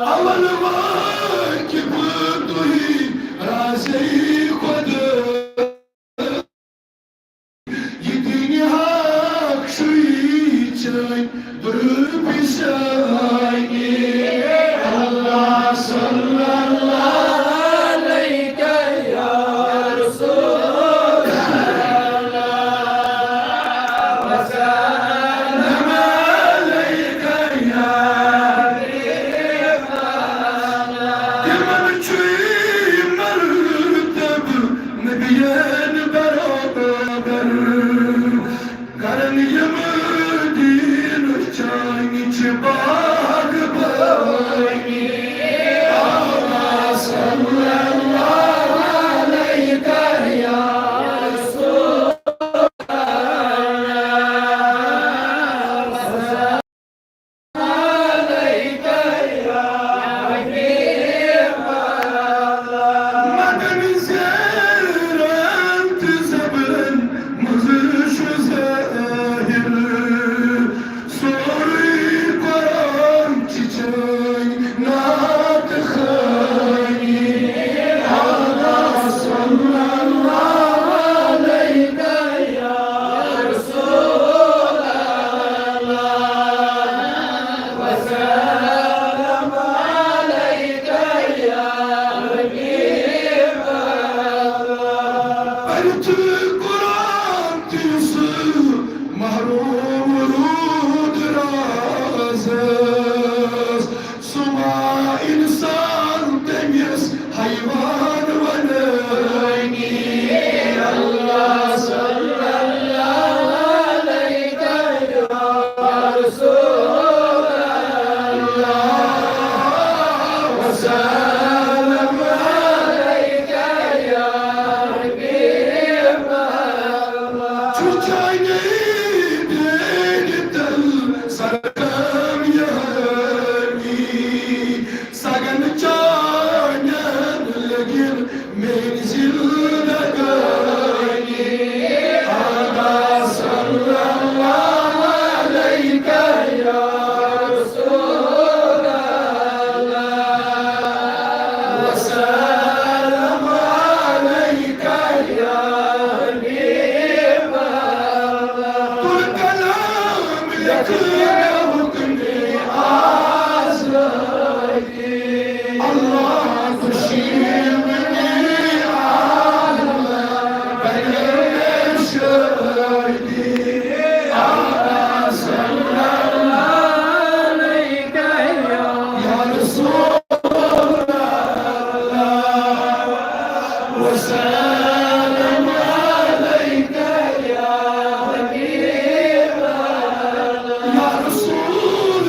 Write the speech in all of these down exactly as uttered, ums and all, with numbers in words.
اول واقف تُہی رازے خۄدا۔ یہِ دِنہِ حق چھُے چٲنۍ درپسانی۔ اللہ صلی اللہ علیک یا رسول اللہ، وسلم علیک یا حبیب اللہ۔ تِمن چھُے مرتبہٕ نبیَن برابر۔ کرن یِم دیٖنہٕ چٲنۍ چھِ باغبٲنی۔ آقا صلی اللہ علیک یا رسول اللہ، وسلم علیک یا حبیب اللہ۔ مدن زیرن تہٕ زبرن منٛز چھُ ظٲہِر۔ سورُے قرآن چھِ چٲنۍ نعت خوٲنی۔ آقا صلی اللہ علیک یا رسول اللہ، وسلم علیک یا حبیب اللہ۔ پرِ تہٕ قرآن تہِ یُس محروم روٗد رازس، سُہ ما اِنسان تٔمِس حیوان ونٲنی۔ اللہ صلی اللہ علیک یا رسول اللہ، وسلم علیک یا حبیب اللہ۔ چھُ چانہِ بیرِ تل سرگم یہانی، سگن چانٮ۪ن لگن میٲنۍ زندگٲنی۔ آقا صلی اللہ علیک یا رسول اللہ، وسلم علیک یا حبیب اللہ۔ تُل قلم لیکھ مےٚ حکمِ آزادی۔ اللہ دُشمنِ عالم بنٲو مےٚ شٲہدی۔ آقا صلی اللہ علیک یا رسول اللہ، وسلم علیک یا حبیب اللہ۔ یا رسول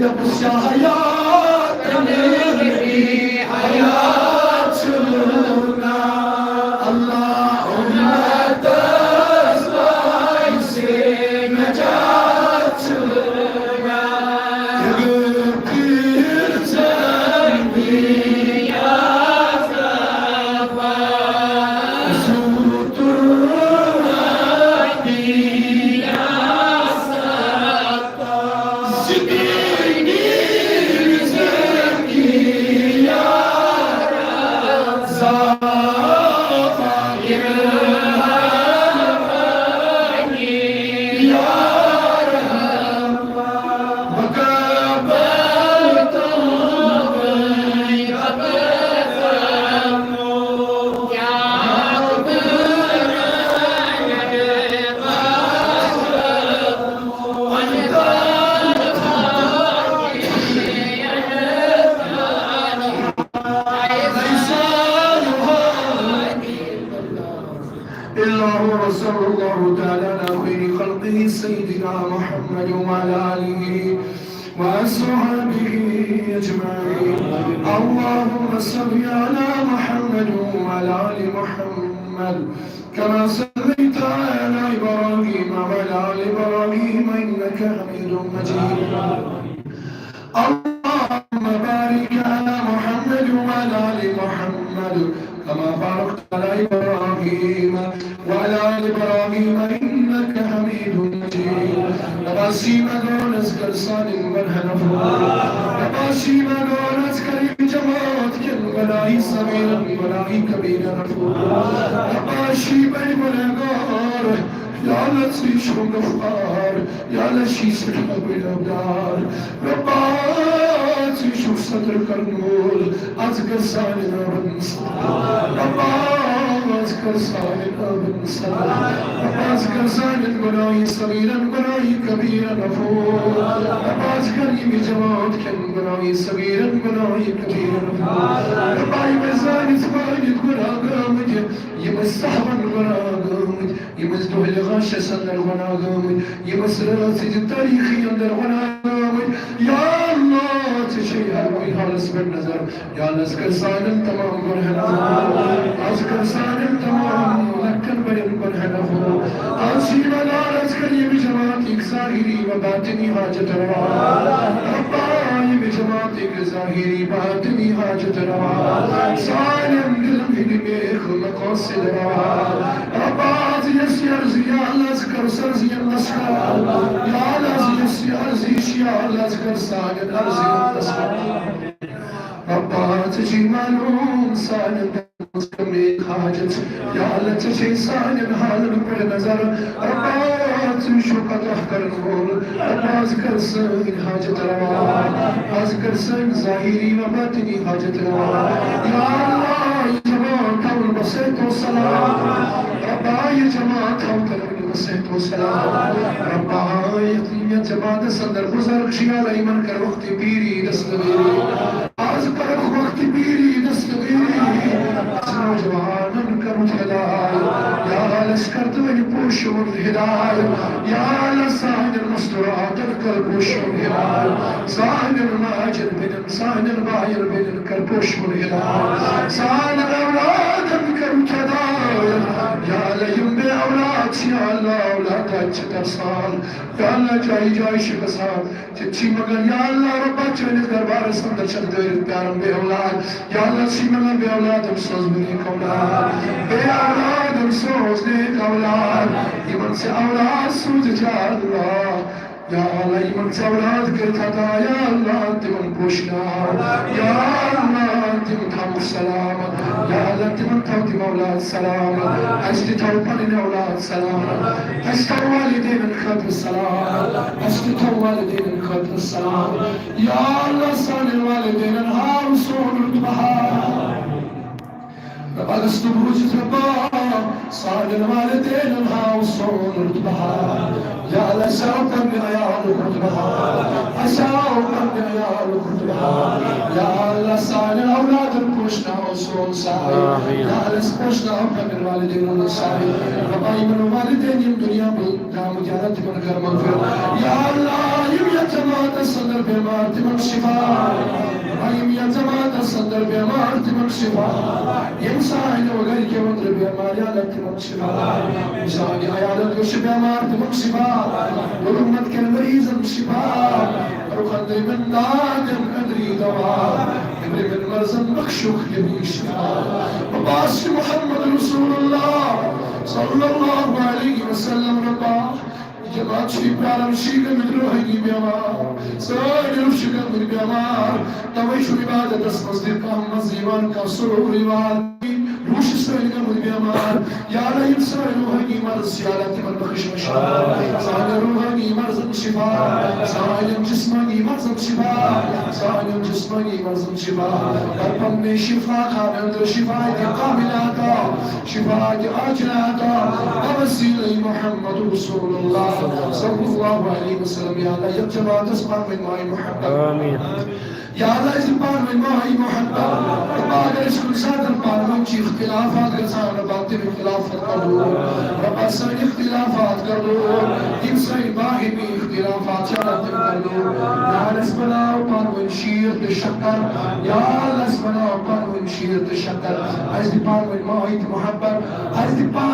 حیات نبی حیات چھُنا، اللہم تسبیح سے نجات چھُنا۔ إلا هو، وصلى الله تعالى على خير خلقه سيدنا محمد وعلى آله وأصحابه أجمعين. اللهم صل على محمد وعلى آل محمد كما صليت على إبراهيم وعلى آل إبراهيم إنك حميد مجيد. اللهم بارك على محمد وعلى آل محمد كما باركت على إبراهيم وعلى آل إبراهيم إنك حميد مجيد. ربا سیما گون از کر سانن گناہ نفور. ربا سیما گون از کر جماعت کن گناہی صغیرن گناہی کبیرہ نفور. ربا سیما گناہگار، یا اللہ ژٕ چھُکھ غفار، یا اللہ ژٕ چھُکھ گناہگار. ربا ژٕ چھُکھ ستر کرن وول، از کر سانن نابن ربا، از کر سانن نابن ربا، از کر سانن گناہی صغیرن گناہی کبیرن عفو. ربا، از کر یمہ جماعت کن گناہی صغیرن گناہی کبیرن عفو. ربا، یمہ زانت مانت گناہ گٲمٕتۍ، یمہ سہون گناہ گٲمٕتۍ، یمہ دۄہلہِ غشس اندر گناہ گٲمٕتۍ، یمہ رٲژ ہٕنزِ تاریخی اندر گناہ گٲمٕتۍ. یا اللہ، ژےٚ چھے ہر کُنہِ حالس پٮ۪ٹھ نظر. یا اللہ، از کر سانن تمام گناہن عفو. از کر سانن تمام لۄکٹٮ۪ن بڑٮ۪ن گناہن عفو. از چھِ یِوان لال، از کر ییٚمہِ جماعتٕکۍ ظٲہری و باطنی حاجت روا. ربا، ییٚمہِ جماعتٕکۍ ظٲہری باطنی حاجت روا. سانٮ۪ن دِلن ہٕنٛدۍ نیک مقاصد روا. ربا، از یژھ یہِ عرض، یا اللہ، از کر سرزین نسکار. یا اللہ، از یژھ یہِ عرض، یا اللہ، از کر سانٮ۪ن عرضن نسکار. ربا، ژےٚ چھے معلوم سانٮ۪ن دِلن منٛز کم نیک حاجت۔ یا اللہ، ژےٚ چھے سانٮ۪ن حالن پٮ۪ٹھ نظر۔ ربا، ژٕ چھُکھ عطا کرن وول۔ ربا، از کر سٲنۍ حاجت روا۔ از کر سٲنۍ ظٲہری و باطنی حاجت روا۔ یا اللہ، یہِ جماعت تھاوُن بصحت و سلامت۔ ربا، یہِ جماعت تھاو ترقی بصحت و سلامت۔ ربا، یتھ، یتھ جماعتس اندر بزرگ چھِ، یا اللہ، یِمن کر وقت پیری دستگیری۔ از کر وقت پیری دستگیری۔ از نوجوانن کر ہدایت۔ یا اللہ، از کر تہٕ وۄنۍ پوشون ہدایت۔ یا اللہ، سانٮ۪ن مستوراتن کر پوشون ہدایت۔ سانٮ۪ن ماجن بیٚنٮ۪ن، سانٮ۪ن باین بیٚنٮ۪ن کر پوشون ہدایت۔ سانٮ۪ن اولادن کر ہدایت۔ یا اللہ، یِم بے اولاد چھِ، یا اللہ، اولاد چھِ ترسان۔ یا اللہ، جایہِ جایہِ چھِ گژھان۔ تِم چھِ مگر، یا اللہ ربا، چٲنِس دربارس اندر چھِ دٲرِتھ پیاران بے اولاد۔ یا اللہ، چھِ مگر بے اولاد، أمۍ سوز مےٚ نیک اولاد۔ بے اولاد، أمۍ سوز نیک اولاد۔ یِمن ژےٚ اولاد سوٗزِتھ، یا اللہ۔ یا اللہ، یِمن ژےٚ اولاد کٔرِتھ عطا، یا اللہ، تِمن پوشناو۔ یا اللہ، تِم تھاوُکھ سلامت۔ یا اللہ، تِمن تھاو تِم اولاد سلامت۔ اَسہِ تہِ تھاو پنٕنۍ اولاد سلامت۔ اَسہِ تھاو والدینن خٲطرٕ سلامت۔ اَسہِ تہِ تھاو والدینن خٲطرٕ سلامت۔ یا اللہ، سانٮ۪ن والدینن ہاو سون رُت بہار۔ ربا، گژھ نہٕ بوٗزِتھ ربا، سانٮ۪ن والدینن ہاو سون رُت بہار۔ یا اللہ، اَسہِ آو پننہِ عیالُک رُت بہار۔ اَسہِ آو پننہِ عیالُک رُت بہار۔ یا اللہ، سانٮ۪ن اولادن پوشناو سون سایہِ۔ آمین۔ یا اللہ، اَسہِ پوشناو پننٮ۪ن والدینن ہُنٛد سایہِ۔ ربا، یِمن والدین یِم دُنیا منٛز درٛامٕتۍ، یا اللہ، تِمن کر مغفرت۔ یا اللہ، یِم یتھ جماعتس بیمار تِمن شفا۔ یِم یتھ جماعتس اندر بیمار تِمن شفا۔ یِم سانیو گرِکیو اندر بیمار یا اللہ تِمن شفا۔ سانہِ عیالت یُس چھُ بیمار تِمن شفا۔ رحمت کٮ۪ن مریضن شفا۔ رُکن تِمن دادٮ۪ن أنٛدری دوا۔ نیٚبرِمٮ۪ن مرضن بخشُکھ نبی شفا۔ عباس محمد رسول اللہ صلی اللہ علیہ وسلم ربا۔ جماعت چھِ پران شیٖگن روحانی بیمار، سٲنۍ روح چھِ گٔمٕتۍ بیمار، توے چھُ عبادتس منٛز تہِ کم منٛز یِوان کانٛہہ سرور یِوان۔ روح چھِ سٲنۍ گٔمٕتۍ بیمار، یا اللہ یِم سٲنۍ روحانی مرض چھِ، یا اللہ تِمن بخش شفا۔ سانٮ۪ن روحانی مرضن شفا، سانٮ۪ن جسمانی مرضن شفا، سانٮ۪ن جسمانی مرضن شفا۔ پر پننے شفا خانہ اندر شفا دِ کاملہ عطا، شفا دِ عاجلہ عطا، بوسیلہ محمد رسول اللہ صلی اللہ علیہ وسلم۔ یا اللہ یتھ جماعتس پانہٕ ؤنۍ ماے محبت۔ آمین۔ یا اللہ، أسۍ پانہٕ ؤنۍ ماے محبت۔ ربا، اگر أسۍ کُنہِ ساتہٕ پانہٕ ؤنۍ چھِ اختلافات گژھان، ربا، تِم اختلافات کر دور۔ ربا، سٲنۍ اختلافات کر دور۔ یِم سٲنۍ باہمی اختلافات چھِ، ربا، تِم کر دور۔ یا اللہ، اَسہِ بناو پانہٕ ؤنۍ شیٖر تہٕ شکر۔ یا اللہ، اَسہِ بناو پانہٕ ؤنۍ شیٖر تہٕ شکر۔ اَسہِ دِ پانہٕ ؤنۍ ماے تہٕ محبت۔ اَسہِ دِ پانہٕ